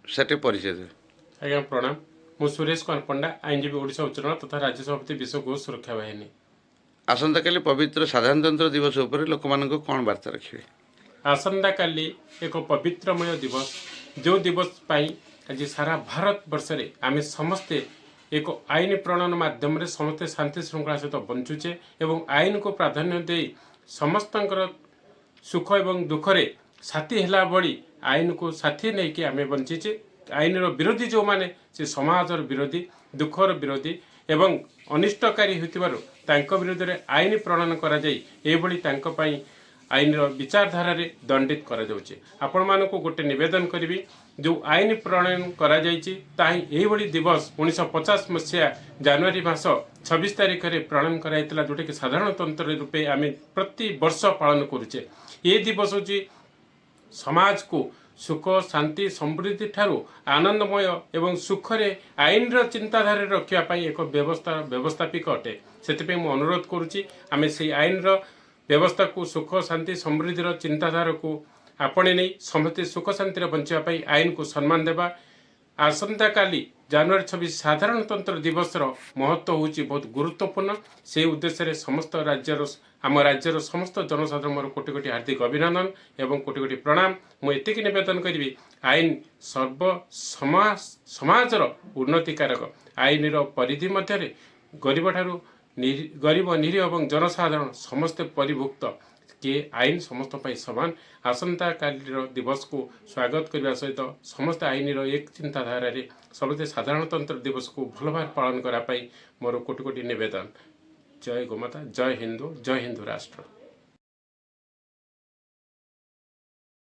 ସେଠି ପରିଚୟ ଦେବେ। ଆଜ୍ଞା, ପ୍ରଣାମ। ମୁଁ ସୁରେଶ କୁମାର ପଣ୍ଡା, ଆଇନଜୀବୀ, ଓଡ଼ିଶା ଉଚ୍ଚ ନ୍ୟାୟାଳୟ ତଥା ରାଜ୍ୟ ସଭାପତି, ବିଶ୍ୱ ଗୋ ସୁରକ୍ଷା ବାହିନୀ। ଆସନ୍ତାକାଲି ପବିତ୍ର ସାଧାରଣତନ୍ତ୍ର ଦିବସ ଉପରେ ଲୋକମାନଙ୍କୁ କ'ଣ ବାର୍ତ୍ତା ରଖିବେ? ଆସନ୍ତାକାଲି ଏକ ପବିତ୍ରମୟ ଦିବସ, ଯେଉଁ ଦିବସ ପାଇଁ ଆଜି ସାରା ଭାରତ ବର୍ଷରେ ଆମେ ସମସ୍ତେ ଏକ ଆଇନ ପ୍ରଣୟନ ମାଧ୍ୟମରେ ସମସ୍ତେ ଶାନ୍ତି ଶୃଙ୍ଖଳା ସହିତ ବଞ୍ଚୁଛେ ଏବଂ ଆଇନକୁ ପ୍ରାଧାନ୍ୟ ଦେଇ ସମସ୍ତଙ୍କର ସୁଖ ଏବଂ ଦୁଃଖରେ ସାଥୀ ହେଲା ଭଳି ଆଇନକୁ ସାଥୀ ନେଇକି ଆମେ ବଞ୍ଚିଛେ। ଆଇନର ବିରୋଧୀ ଯେଉଁମାନେ, ସେ ସମାଜର ବିରୋଧୀ, ଦୁଃଖର ବିରୋଧୀ ଏବଂ ଅନିଷ୍ଟକାରୀ ହୋଇଥିବାରୁ ତାଙ୍କ ବିରୁଦ୍ଧରେ ଆଇନ ପ୍ରଣୟନ କରାଯାଇ ଏଇଭଳି ତାଙ୍କ ପାଇଁ ଆଇନର ବିଚାରଧାରାରେ ଦଣ୍ଡିତ କରାଯାଉଛି। ଆପଣମାନଙ୍କୁ ଗୋଟେ ନିବେଦନ କରିବି, ଯେଉଁ ଆଇନ ପ୍ରଣୟନ କରାଯାଇଛି, ତାହା ହିଁ ଏଇଭଳି ଦିବସ 1950 ମସିହା ଜାନୁଆରୀ ମାସ 26 ତାରିଖରେ ପ୍ରଣୟନ କରାଯାଇଥିଲା, ଯେଉଁଟାକି ସାଧାରଣତନ୍ତ୍ର ରୂପେ ଆମେ ପ୍ରତି ବର୍ଷ ପାଳନ କରୁଛେ। ଏ ଦିବସ ହେଉଛି ସମାଜକୁ ସୁଖ, ଶାନ୍ତି, ସମୃଦ୍ଧି ଠାରୁ ଆନନ୍ଦମୟ ଏବଂ ସୁଖରେ ଆଇନର ଚିନ୍ତାଧାରାରେ ରଖିବା ପାଇଁ ଏକ ବ୍ୟବସ୍ଥାପିକ ଅଟେ। ସେଥିପାଇଁ ମୁଁ ଅନୁରୋଧ କରୁଛି, ଆମେ ସେଇ ଆଇନର ବ୍ୟବସ୍ଥାକୁ, ସୁଖ, ଶାନ୍ତି, ସମୃଦ୍ଧିର ଚିନ୍ତାଧାରାକୁ ଆପଣେଇ ନେଇ ସମସ୍ତେ ସୁଖ ଶାନ୍ତିରେ ବଞ୍ଚିବା ପାଇଁ ଆଇନକୁ ସମ୍ମାନ ଦେବା। ଆସନ୍ତାକାଲି ଜାନୁଆରୀ 26 ସାଧାରଣତନ୍ତ୍ର ଦିବସର ମହତ୍ତ୍ୱ ହେଉଛି ବହୁତ ଗୁରୁତ୍ୱପୂର୍ଣ୍ଣ। ସେହି ଉଦ୍ଦେଶ୍ୟରେ ସମସ୍ତ ରାଜ୍ୟର, ଆମ ରାଜ୍ୟର ସମସ୍ତ ଜନସାଧାରଣ ମୋର କୋଟି କୋଟି ହାର୍ଦ୍ଦିକ ଅଭିନନ୍ଦନ ଏବଂ କୋଟି କୋଟି ପ୍ରଣାମ। ମୁଁ ଏତିକି ନିବେଦନ କରିବି, ଆଇନ ସର୍ବ ସମାଜର ଉନ୍ନତିକାରକ। ଆଇନର ପରିଧି ମଧ୍ୟରେ ଗରିବ, ନିରୀହ ଏବଂ ଜନସାଧାରଣ ସମସ୍ତେ ପରିଭୁକ୍ତ। କିଏ ଆଇନ ସମସ୍ତଙ୍କ ପାଇଁ ସମାନ। ଆସନ୍ତାକାଲିର ଦିବସକୁ ସ୍ୱାଗତ କରିବା ସହିତ ସମସ୍ତେ ଆଇନର ଏକ ଚିନ୍ତାଧାରାରେ ସମସ୍ତେ ସାଧାରଣତନ୍ତ୍ର ଦିବସକୁ ଭଲ ଭାବରେ ପାଳନ କରିବା ପାଇଁ ମୋର କୋଟି କୋଟି ନିବେଦନ। ଜୟ ଗୋମାତା, ଜୟ ହିନ୍ଦୁ, ଜୟ ହିନ୍ଦୁ ରାଷ୍ଟ୍ର।